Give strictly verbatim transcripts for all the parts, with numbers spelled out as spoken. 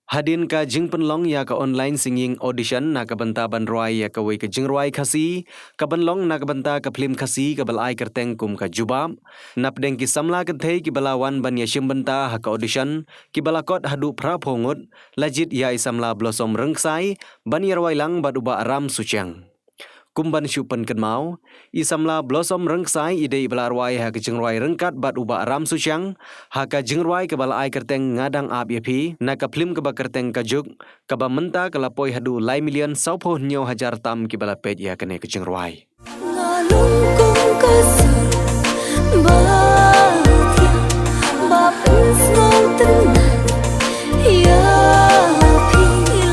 Hadien ka jingpynlong ïa ka online singing audition na ka bynta ban rwai ïa kawei ka jingrwai Khasi, ka ban long na ka bynta ka phlim Khasi kaba la ai kyrteng kum ka Jubab. Napdeng ki samla kynthei kiba la wan ban ïashim bynta ha ka audition, kiba la kot haduh phra phew ngut, la jied ïa i samla Blossom Rynksai ban ïarwai lang bad u Bah Ram Suchiang. Kum ban shu pynkynmaw, i samla Blossom Rynksai i dei iba la rwai ha ka jingrwai ryngkat bad u Bah Ram Suchiang, ha ka jingrwai kaba la ai kyrteng Nga Dang Ap Ïa Phi, na ka phlim kaba kyrteng Ka Juk, kaba mynta ka la poi haduh lai million saw phew hynñiew hajar tam kiba la peit ïa kane ka jingrwai. Nga long kum ka sur ba thiang, ba pynsngew tynnat ïa phi.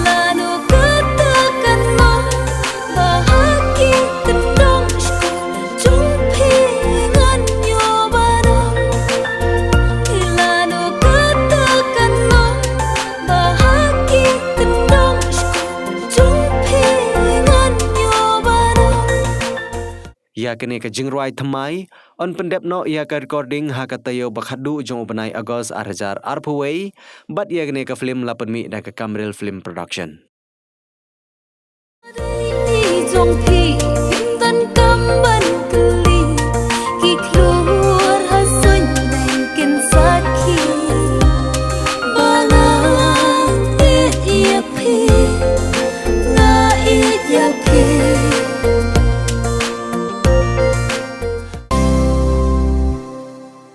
Lano kata ka nong ba ha ki kyndong skul jong phi ngan ïoh ban ong. Lano kata ka nong ba ha ki kyndong skul jong phi ngan ïoh ban ong. Ïa kane ka jingrwai thymmai, yn pyndep noh ïa ka recording ha ka taïew ba khatduh jong u bnai August ar hajar arphew wei, bad ïa kane ka phlim la pynmih da ka Kamrel Film Production.